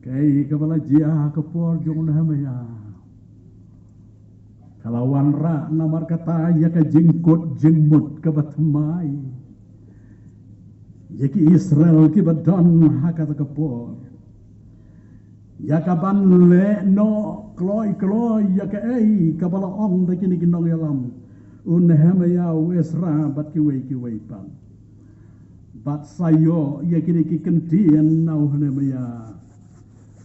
Kaei kaba la jia ha ka por jong u Nehemiah ka la wanrah namar kata ïa ka jingkut jingmut kaba thymmai ïa ki Israel kiba don ha kata ka por. Ïa kaban leh noh kloi kloi ïa kaei kaba la ong da kine ki nongïalam u Nehemiah, u Ezra bad kiwei kiwei pat. Bad sa ïoh ïa kine ki kyntien na u Nehemiah.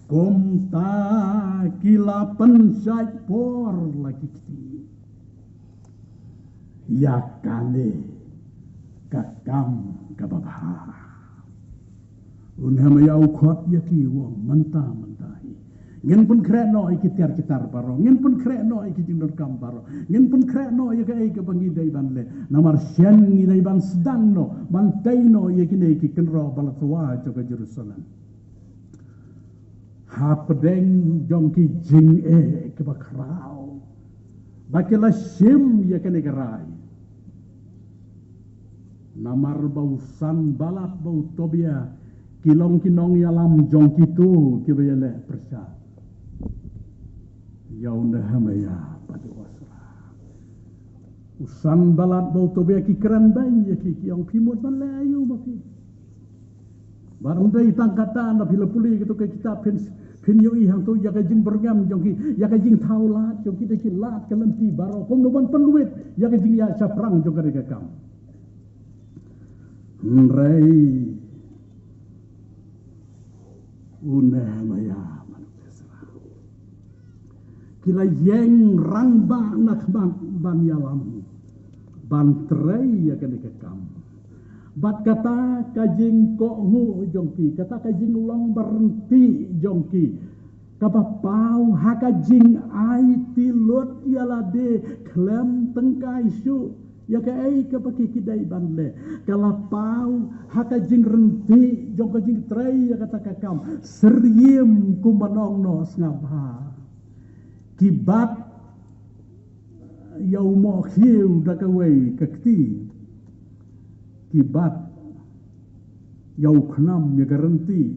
Kumta ki la pynshait por la ki kti ïa kane ka kam kaba bha. U Nehemiah u khot ïa ki, u ong, mynta, mynta hi ngin pynkhreh noh ïa ki tiar ki tar baroh, ngin pynkhreh noh ïa ki jingdonkam baroh, ngin pynkhreh noh ïa kaei kaba ngi dei ban leh. Namar shen ngi dei ban sdang noh ban tei noh ïa kine ki kynroh ba la twa jong ka Jerusalem. Hapdeng jong ki jingeh kiba khraw ba ki la shim ïa kane ka rai. Namar ba u Sanballat bad u Tobiah ki long ki nongïalam jong kito kiba ïaleh pyrshah ïa u Nehemiah bad u Ezra. U Sanballat bad u Tobiah ki kren beiñ ïa ki, ki ong, phi mut ban leh aïu ma phi? Bad ym dei tang kata, na phi la pule kito ki kitab phin, phin ïohi hangto ïa ka jingbyrngem jong ki, ïa ka jingthaw lad jong ki da ki lad ka lynti baroh kumno ban pynwit ïa ka jingïashaphrang jong kane ka kam. Hynrei u Nehemiah bad u Ezra ki la ïeng rangbah na khmat ban ïalam ban trei ïa kane ka kam. Bad kata ka jingkohnguh jong ki, kata ka jinglong baryntih jong ki, kaba paw ha ka jingaiti lut ïa lade khlem tyngkai shuh ïa kaei kaba ki, ki dei ban leh. Ka la paw ha ka jingryntih jong ka jingtrei ïa kata ka kam, syriem kumba nongno sngap bha. Ki bat ïa u mohkhiew da kawei ka kti. Ki bat ïa u khnam, ïa ka rynti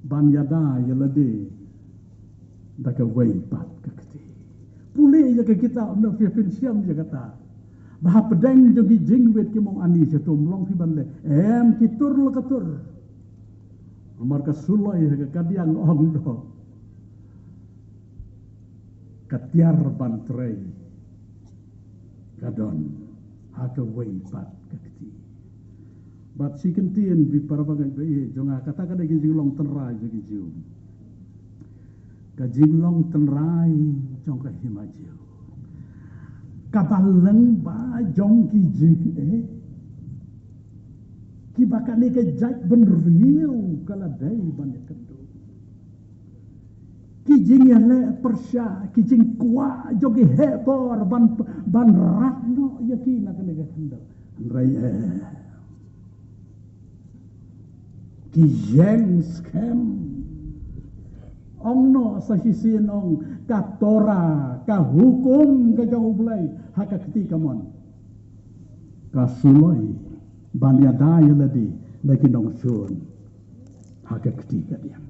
ban ïada ïa lade da kawei pat ka kti. Pule ïa ka kitab na phi, phin shem ïa kata. Ba hapdeng jong ki jingwit ki mong ani sha tum long phi ban leh. Em, ki tur la ka tur. Namar ka suloi ha ka kadiang ong noh, ka tiar ban trei ka don ha kawei pat ka kti. Bad shi kyntien, phi para bangeit ba ïeit jong nga, kata ka dei ka jinglong tynrai jong ki Jiw. Ka jinglong tynrai jong ka hima Jiw, kaba lyngba jong ki jingeh kiba kane ka jaitbynriew ka la dei ban ïakynduh. Ki jingïaleh pyrshah, ki jingkwah jong ki heh bor ban, ban rat noh ïa ki na kane ka khyndew. Hynrei, eh, ki ïeng skhem. Ong noh sa shisien, ong, ka Torah, ka hukum ka jong U Blei ha ka kti kamon, ka suloi ban ïada ïa lade na ki nongshun ha ka kti kadiang.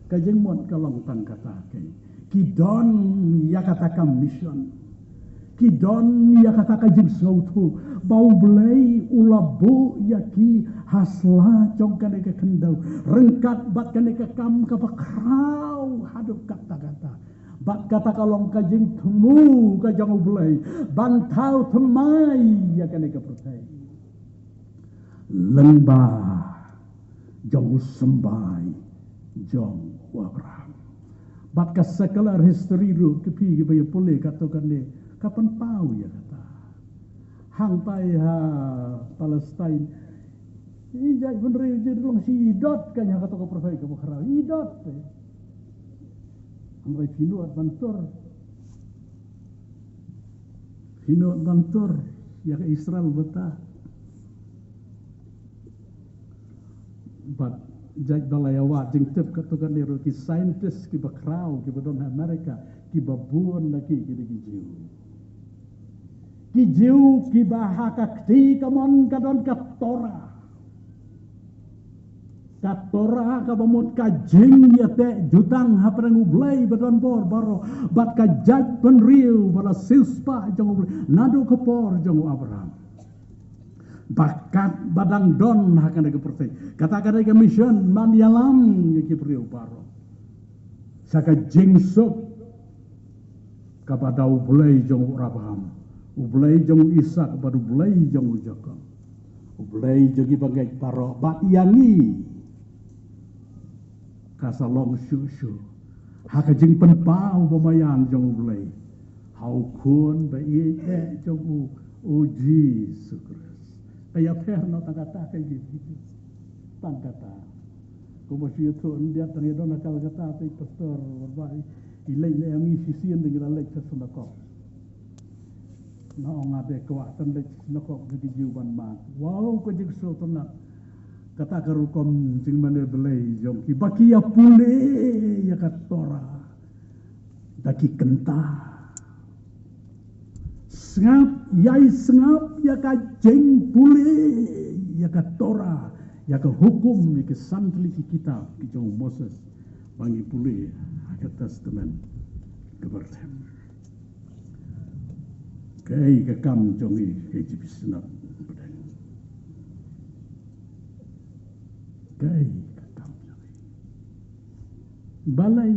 Ka jingmut ka long tang kata, kei, ki don ïa kata ka mission. Ki don ïa kata ka jingsngewthuh ba U Blei u la buh ïa ki ha sla jong kane ka khyndew ryngkat bad kane ka kam kaba khraw haduh katta katta. Bad kata ka long ka jingthmu ka jong U Blei ban thaw thymmai ïa kane ka pyrthei lyngba jong u symbai jong u Abraham. Bad ka secular history ruh, ki phi kiba ïa pule kato kane, ka pynpaw ïa kata. Hangtai ha Palestine. I jaitbynriew jong u long shi dot ka ïa kato ka pyrthei kaba khraw. Shi dot te. Hangtai phi nud ban tur. Phi nud ban tur ïa ka Israel bata. Bad jait ba la ïa wad jingtip kato kane ruh ki scientist kiba khraw kiba don ha America kiba bun na ki ki dei ki Jiw. Ki Jiw kiba ha ka kti kamon ka don ka Torah. Ka Torah kaba mut ka jingïateh jutang hapdeng U Blei ba don bor baroh bad ka jaitbynriew ba la siewspah jong U Blei naduh ka por jong u Abraham. Ba kat ba dang don ha kane ka pyrthei. Kata ka dei ka mission ban ïalam ïa ki briew baroh sha ka jingsuk kaba da U Blei jong u Abraham, U Blei jong u Isak bad U Blei jong u Jakob. U Blei jong ki bangeit baroh bad ïa ngi. Ka sa long shuh shuh ha ka jingpynpaw ba maïan jong U Blei ha u Khun ba ïeit eh jong u, U Jisu Khrist. Ka ïapher noh tang kata ka ïeit. Tang kata. Kumba shu ïathuh khyndiat tang ïa don ha Kolkata te pastor ba i leit ne em ngi shisien dang ïa la leit sha synagogue. Na ong nga dei kwah tang leit synagogue na ki Jiw ban mad. Wow, ka jingsngewtynnat. Kata ka rukom jingmane Blei jong ki ba ki ïa pule ïa ka Torah da ki kynta. Sngap ïa i sngap ïa ka jingpule ïa ka Torah, ïa ka hukum, ïa ki san tylli ki kitab ki jong Moses ba ngi pule ha ka Testament kaba rtem. Kaei ka kam jong ngi K J B Synod Pdeng? Kaei ka kam jong ngi? Balei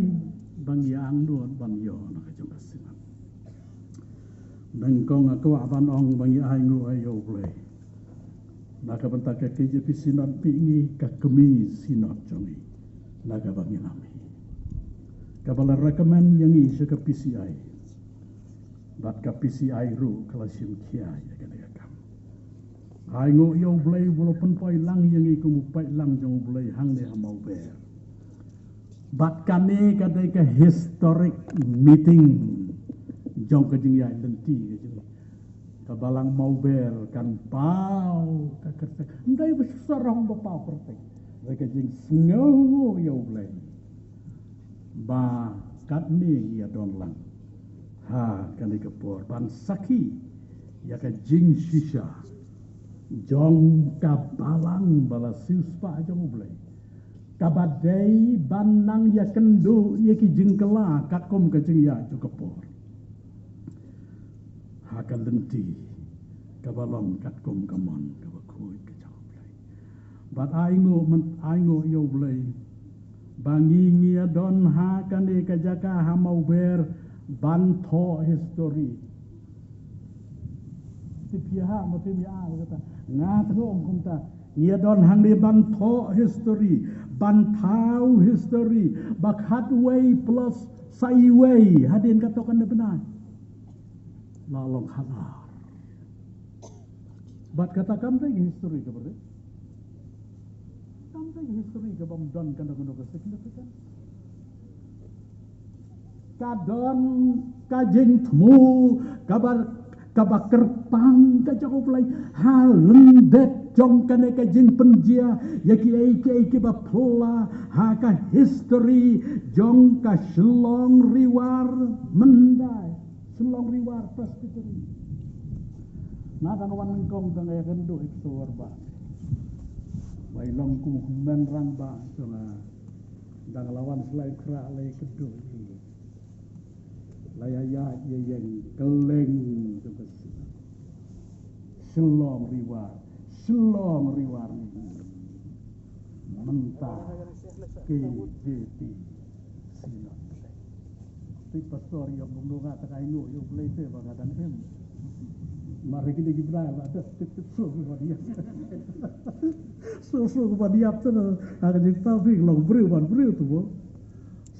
ba ngi angnud ban ïoh na ka jong ka Synod? Nyngkong nga kwah ban ong ba ngi ainguh ïa U Blei na ka bynta ka K J B Synod phi ngi ka kmie Synod jong ngi na kaba ngi lam hi, kaba la recommend ïa ngi sha ka P C I. Bad ka P C I ruh ka la shim khia ïa kane ka kam. Ainguh ïa U Blei uba la pynpoi lang ïa ngi kum u paidlang jong U Blei hangne ha Mawber. Bad kane ka dei ka historic meeting jong ka jingïaid lynti ka jong ka Balang Mawber kan paw ka kyrteng. Ym dei ba shu sarong ba paw kyrteng. Dei ka jingsngew ïa U Blei ba katne ngi ïa don lang ha kane ka por ban sakhi ïa ka jingshisha jong ka Balang ba la siewspah jong U Blei, kaba dei ban nang ïakynduh ïa ki jingkylla katkum ka jingïaid jong ka por ha ka lynti kaba long katkum ka mon kaba khuid ka jong U Blei. Bad ainguh, myn-, ainguh ïa U Blei ba ngi ngi ïa don ha kane ka jaka ha Mawber ban thoh history. Te phi ha ma phi ïa kata, nga te ong kumta, ngi ïa don hangne ban thoh history, ban thaw history ba khatwei plus sa iwei hadien kato kan bnai la long khatar. Bad kata kam dei history kaba rit. Kam dei history kaba ym don kano kano ka significance. Ka don ka jingthmu kaba, kaba kyrpang ka jong U Blei ha lyndet jong kane ka jingpynjia ïa kiei kiei kiba phylla ha ka history jong ka Shillong Rewar Myndai. Shillong Rewar Presbytery. Nga dang wan nyngkong dang ïakynduh ïa ka sor ba, ba i long kum u hynmen rangbah jong nga. Dang la wan shlei khra la ïakynduh ïa, la ïa ïa ïa ïeng kylleng jong ka Synod. Shillong Rewar, Shillong Rewar. Mynta K J P Synod. Te pastor ïa bungno nga ta ka ainguh ïa U Blei te ba nga dang im. Mar kine ki bnai la da tip tip suk ba diap. Suk suk ba diap te na ka jingtau bik long briew ban briew tu bo.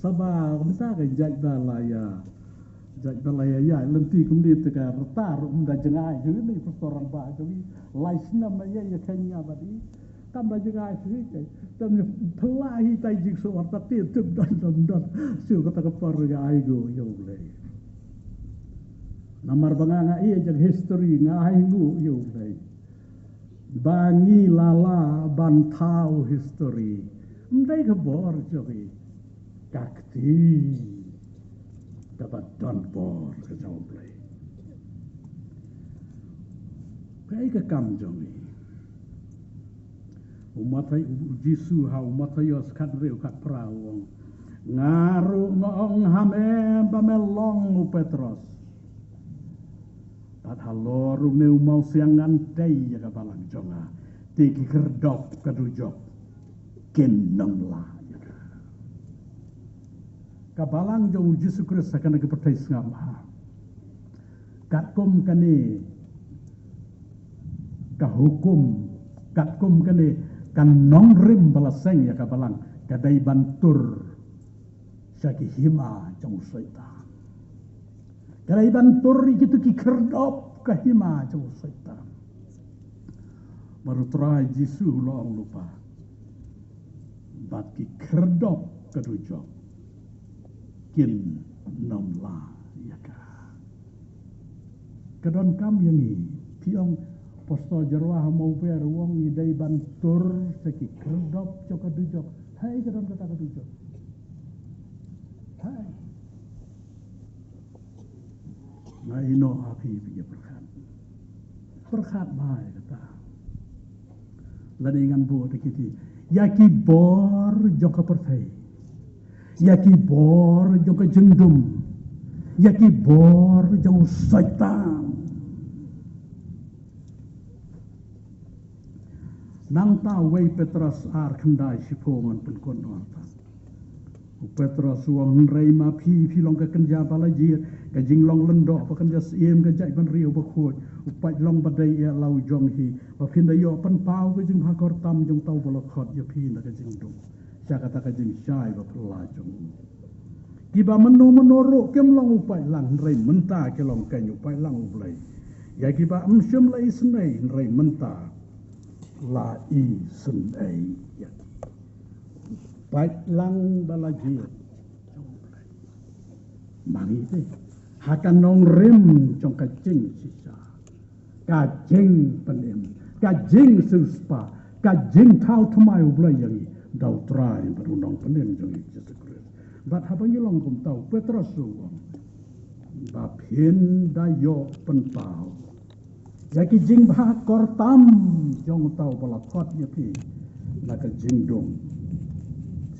Saba mynta ka jait ba la ïa Jait ba la ïa ïa lynti kumne te ka rta ruh ym da jngai shuh ne, pastor rangbah shuh. Lai snem ïa ïa kane ïa ba di. Tam da jngai shuh ke. Tam ne phylla hi tai jingsoh, arta te tip don don don. Shu kata ka por nga ai nguh ïa U Blei. Namar ba nga nga ïa jong history nga ai nguh ïa U Blei. Ba ngi la lah ban thaw history. Ym dei ka bor jong ngi. Ka kti kaba don bor ka jong U Blei. Kaei ka kam jong ngi? U Mathai, u Jisu ha u Mathaios khathynriew khatphra u ong, nga ruh nga ong ha me ba me long u Petros. Bad halor une u mawsiang ngan tei ïa ka balang jong nga. Te ki khyrdop ka dujok kin ym lah ïa ka. Ka balang jong u Jisu Khrist ha kane ka pyrthei sngap ha. Katkum kane ka hukum, katkum kane ka nongrim ba la seng ïa ka balang, ka dei ban tur sha ki hima jong u Soitan. Ka dei ban tur ïa kitu ki khyrdop ka hima jong u Soitan. Bad u Trai Jisu u la ong lypa, bad ki khyrdop ka dujok kin ym lah ïa ka. Ka donkam ïa ngi. Phi ong Pastor Jyrwa ha Mawber u ong ngi dei ban tur sha ki khyrdop jong ka dujok. Haei ka don kata ka dujok? Haei? Nga ïeh noh ha phi, phi ïa pyrkhat. Pyrkhat bha ïa kata. Lane ngan buh da kiti. Ïa ki bor jong ka pyrthei. Ïa ki bor jong ka jingdum. Ïa ki bor jong u Soitan. Nangta wei Petros ar khyndai shiphew ngan pynkut noh ta. U Petros u ong hynrei ma phi, phi long ka kynja ba la jied, ka jinglong lyndoh ba kynja syiem, ka jaitbynriew bakhuid, u pait long ba dei ïa la u jong hi, ba phin da ïoh pynpaw ka jingbha kyrtam jong uta uba la khot ïa phi na ka jingdum. Sha kata ka jingshai ba phylla jong u. Kiba mynno mynno ruh kim long u paitlang hynrei mynta ki long keiñ u paitlang U Blei. Ïa kiba ym shym la isynei hynrei mynta la isynei ïa ki. Paitlang ba la jied. Ma ngi te ha ka nongrim jong ka jingshisha, ka jingpynim, ka jingsiewspah, ka jingthaw thymmai U Blei ïa ngi da U Trai bad U Nongpynim jong ngi Jisu Khrist. Bad haba ngi long kumta u Petros u ong ba phin da ïoh pynpaw ïa ki jingbha kyrtam jong uta uba la khot ïa phi na ka jingdum.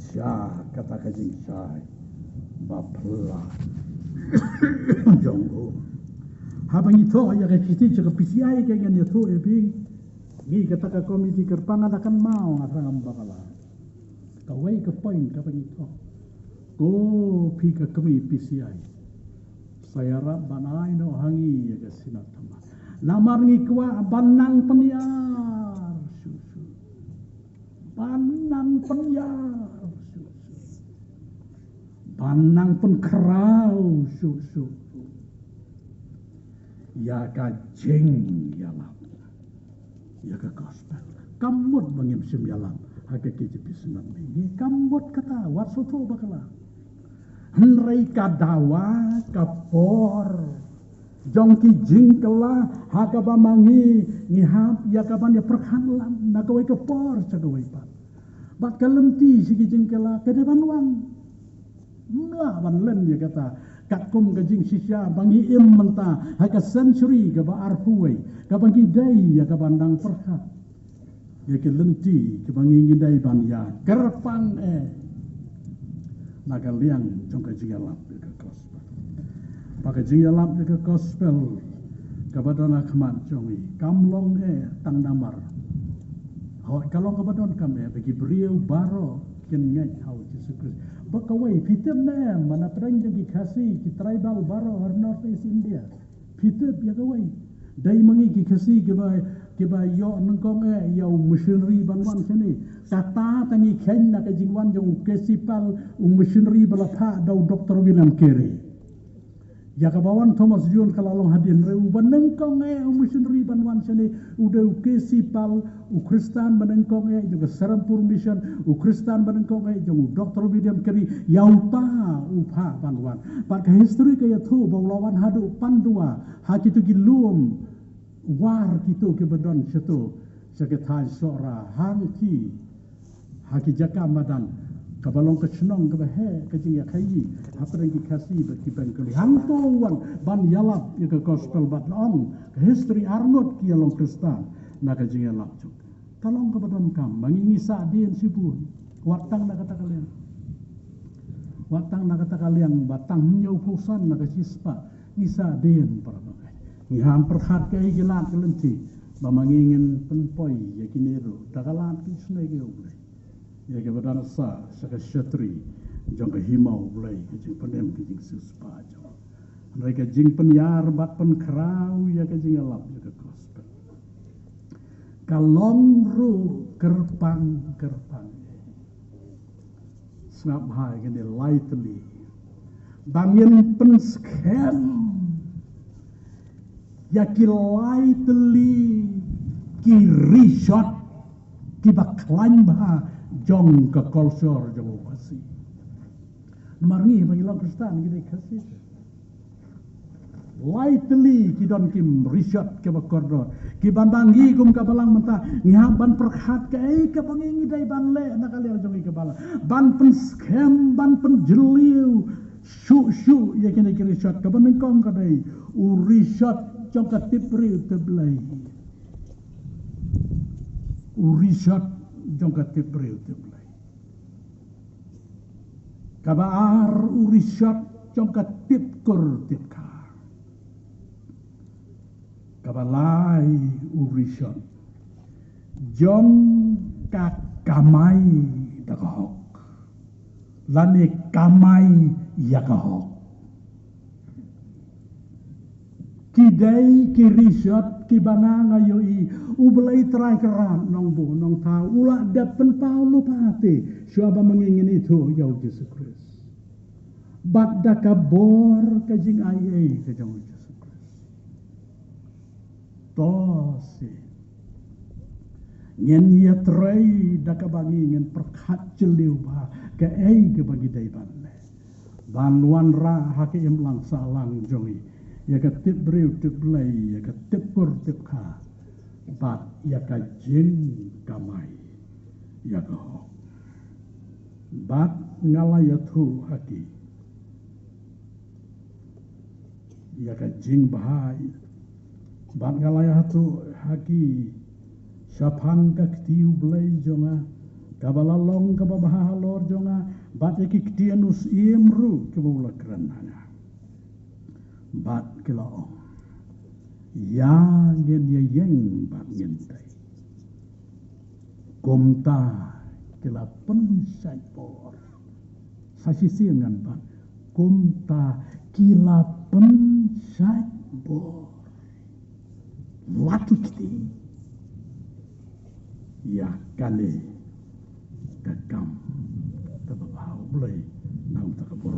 Sha kata ka jingshai ba phylla jong u. Haba ngi thoh ïa ka kiti jong ka P C I ka ngan ïathuh ïa phi. Ngi kata ka komiti kyrpang nga da kynmaw nga thrang ym bakla. Kawei ka point kaba ngi thoh. Ko phi ka kmie P C I, sa ïarap ban ai noh ha ngi ïa ka Synod Thymmai. Namar ngi kwah ban nang pynïar shuh shuh. Ban nang pynïar shuh shuh. Ban nang pynkhraw shuh shuh ïa ka jingïalap ïa ka gospel. Kam mut ba ngim shym ïalap ha ka K J P Synod Mei. Ngi kam mut kata, wat sngewthuh bakla. Hynrei ka dawa, ka por jong ki jingkylla ha kaba ma ngi ngi hap ïa ka ban ïa pyrkhat lang na kawei ka por sha kawei pat. Bad ka lynti sha ki jingkylla ka dei ban wan. Ym lah ban len ïa kata katkum ka jingshisha ba ngi im mynta ha ka century kaba arphew wei, kaba ngi dei ïa ka ban dang pyrkhat ïa ki lynti kiba ngi ngi dei ban ïa kyrpang eh na ka liang jong ka jingïalap ïa ka gospel. Ba ka jingïalap ïa ka gospel kaba don ha khmat jong ngi kam long eh tang namar, hooid ka long kaba donkam eh ba ki briew baroh kin ngeit ha u Jisu Khrist. Ba kawei phi tip ne em, na pdeng jong ki Khasi, ki tribal baroh ha North East India, phi tip ïa kawei? Dei ma ngi ki Khasi kiba, kiba ïoh nyngkong eh ïa u missionary ban wan shane. Kata tang ngi kheiñ na ka jingwan jong u K C Pal, u missionary ba la phah da u Doktor William Carey. Ïa kaba wan Thomas Jones ka la long hadien, hynrei uba nyngkong eh u missionary ban wan shane u dei u K C Pal, u Khristan ba nyngkong eh jong ka Serampore Mission, u Khristan ba nyngkong eh jong u Doctor William Carey, ïa uta u phah ban wan. Bad ka history ka ïathuh ba u la wan haduh Pandua, ha kito ki lum, war kito kiba don shato, sha ki thaiñ Sohra, hangtei ha ki jaka madan, kaba long ka shnong kaba heh ka jingïakhaïi hapdeng ki Khasi bad ki Bengali. Hangto u wan ban ïalap ïa ka gospel bad la ong ka history arngut ki ïalong Khristan na ka jingïalap jong ka. Ka long kaba donkam ba ngi, ngi sah dien shibun, wat tang na kata ka liang, wat tang na kata ka liang ba tang hynñiewphew san na ka shispah ngi sah dien para bangeit. Ngi hap pyrkhat kaei ki lad ki lynti ba ma ngi ngin pynpoi ïa kine ruh da ka lad ka jingïasnoh ïa U Blei, ïa kaba dang sah sha ka shatri jong ka hima U Blei, ka jingpynim, ka jingsiewspah jong. Hynrei ka jingpynïar bad pynkhraw ïa ka jingïalap ïa ka gospel ka long ruh kyrpang kyrpang. Sngap bha ïa kine lai tylli ba ngin pynskhem ïa ki lai tylli ki rishot kiba khlaiñ bha jong ka culture jong u Khasi. Namar ngi ba ngi long Khristan ngi dei Khasi. Lai tylli ki don ki rishot kiba kordor kiba ma ngi kum ka balang mynta ngi hap ban pyrkhat kaei kaba ngi, ngi dei ban leh na ka liang jong ngi ka balang, ban pynskhem, ban pynjylliew shuh shuh ïa kine ki rishot. Kaba nyngkong ka dei u rishot jong ka tip briew tip Blei. U rishot jong ka tip briew tip Blei. Kaba ar u rishot jong ka tip kur tip kha. Kaba lai u rishot jong ka kamai da ka hok, lane kamai ïa ka hok. Ki dei ki rishot kiba nga nga ïohi U Blei Trai Kynrad Nongbuh Nongthaw u la dep pynpaw lypa te shuwa ba ma ngi ngin ithuh ïa U Jisu Khrist. Bad da ka bor ka jingaiei ka jong U Jisu Khrist, to shisha ngin ïatrei da kaba ngi ngin pyrkhat jylliew bha kaei kaba ngi dei ban leh ban wanrah ha ka imlang sahlang jong ngi ïa ka tip briew tip Blei, ïa ka tip kur tip kha, bad ïa ka jingkamai ïa ka hok. Bad nga la ïathuh ha ki ïa ka jingbha, bad nga la ïathuh ha ki shaphang ka kti U Blei jong nga kaba la long kaba bha halor jong nga, bad ïa ki ktien u Syiem ruh kiba u la kren ha nga. Bad ki la ong, ïa ngin ïa ïeng bad ngin dei. Kumta ki la pynshait bor. Sa shisien ngan ban, kumta ki la pynshait bor. Wat ki kti ïa kane ka kam kaba bha U Blei na ka bynta ka bor